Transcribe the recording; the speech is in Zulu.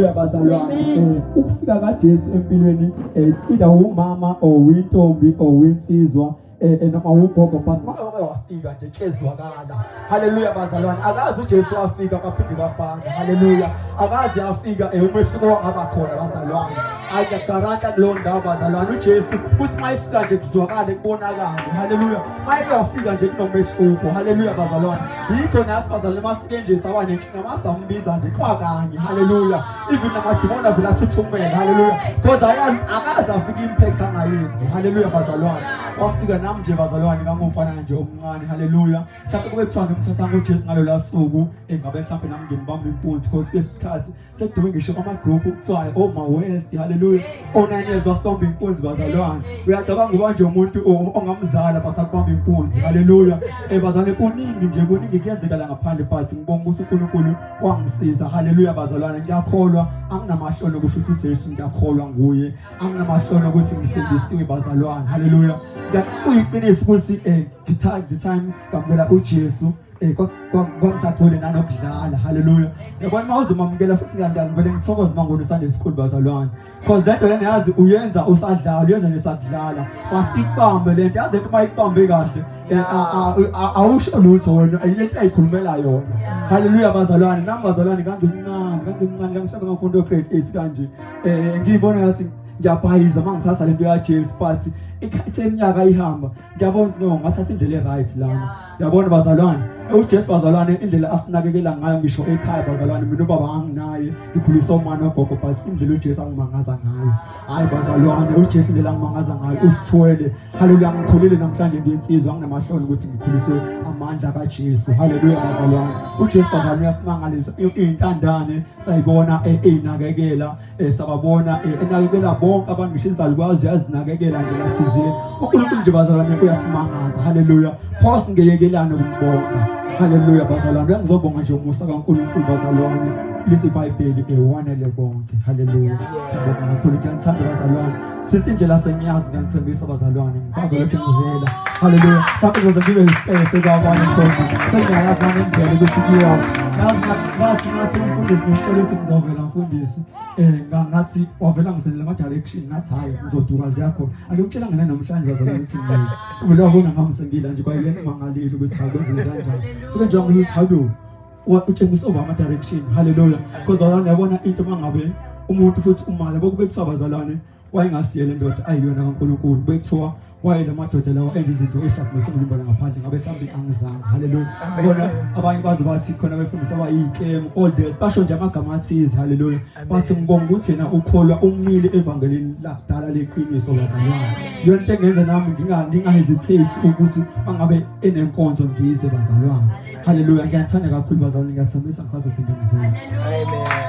Bazalwane, ukufika kaJesu empilweni, it's either umama or intombi or insizwa, noma ugogo, but maka wafika nje kezwakala. Haleluya bazalwane, akazi uJesu wafika kwaphinde kwafana. Haleluya, akazi afika umehluko wangaba khona bazalwane. Ayagaranta kuleyo ndawo bazalwane, uJesu uthi mayifika nje kuzwakale kubonakale. Haleluya, mayefika nje kunomehluko. Haleluya bazalwane, yikho nathi bazalwane masike nje saba nenkinga masambiza nje kwakanye. Haleluya, even namadimoni avela athuthumela. Haleluya, because ayazi akazi afika impact angayenzi. Haleluya bazalwane, wafika nami nje bazalwane ngangumfana nje omncane. Haleluya, mhlawumbe kube kuthiwa ngimthatha ngoJesu ngalolu suku, engabe mhlawumbe nami ngimbamba inkunzi, because lesikhathi sekudume ngisho ama-group kuthiwa oma West. Haleluya, o-9 years basibamba inkunzi bazalwane. Uyacabanga uba nje umuntu ongamzala but akubamba inkunzi. Haleluya, bazalwane, kuningi nje, kuningi kuyenzeka la ngaphandle, but ngibonga ukuthi uNkulunkulu wangisiza. Haleluya bazalwane, ngiyakholwa, anginamahloni ukusho ukuthi uJesu ngiyakholwa nguye, anginamahloni ukuthi ngisindisiwe bazalwane. Haleluya, kuyiqiniso ukuthi the time ngamukela uJesu, kwangisagcwele nanokudlala. Haleluya, yabona uma uzomamukela futhi ngiyangivele ngithokoze uma ngibona uSunday school bazalwane, because lento lena yazi uyenza usadlala, uyenza nje sakudlala, but ikubambe lento, yazi lento uma ikubambe kahle, awusho lutho wena, lento ayikhulumela yona. Haleluya bazalwane, nami bazalwane ngangimncane, ngangimhlawumbe ngafunda grade 8 kanje, ngiyibona ngathi ngiyabhayiza uma ngithatha lento yaJesu, but ithe iminyaka ihamba ngiyabona ukuthi no, ngathatha indlela e-right lana. Yabona bazalwane, uJesu bazalwane indlela asinakekela ngayo ngisho ekhaya bazalwane, mina ubaba anginaye, ngikhulisa umama nogogo, but indlela uJesu angimangaza ngayo, hayi bazalwane, uJesu indlela angimangaza ngayo usithwele. Haleluya, ngikhulile namhlanje ngiyinsizwa, anginamahloni ukuthi ngikhuliswe amandla kaJesu. Haleluya bazalwane, uJesu bazalwane uyasimangalisa, iy'ntandane sayibona eyinakekela, sababona enakekela bonke abantu, ngisho izalukwazi uyazinakekela nje lathizile. uNkulunkulu nje bazalwane uyasimangaza. Haleluya, pho singeyekelane ukumbonga. Haleluya bazalwane, uyangizobonga nje umusa kaNkulunkulu bazalwane, lithi iBhayibheli ewanele bonke. Haleluya, ngiyabonga kakhulu, ngiyanithanda bazalwane, sithi nje la sengiyazi, ngiyanithembisa bazalwane, ngisazolokhu ngivela. Haleluya, mhlawumbe ngizoze ngibe isipefe kwabanye, Nkosi, sengiyayazi nami indlela ukuthi kuyiwa. Ngathi ngathi umfundisi ngimtshela ukuthi ngizovela mfundisi, ngathi wavela ngisendela ama-direction, ngathi hhayi ngizoduka ziyakhona, ake ngitshela ngane namhlanje bazalwane ukuthi ngize uvele wabona ngami sengila nje kwayena umangalile ukuthi hakwenzeke kanjani, fike nje wangithi hawu utshengisa over ama-direction. Haleluya, because bazalwane yabona into uma ngabe umuntu futhi umali yabo kube kuthiwa bazalwane wayengasiye le ndoda ayiyona kaNkulunkulu, bekuthiwa waye la madoda lawa enza izinto ehlasimisa umzimba ngaphandle, ngabe mhlawumbe angizange. Haleluya, bona abanye baze bathi khona befundisa abayikemu all that, basho nje amagama athize. Haleluya, bathi ngibonga ukuthi yena ukholwa umile evangelini lakudala leqiniso bazalwane, yona into engenza nami ngingahesitate ukuthi mangabe enenkonzo ngize bazalwane. Haleluya, ngiyathanda kakhulu bazalwane, ngiyathembisa ngisazophinda ngivele. Amen.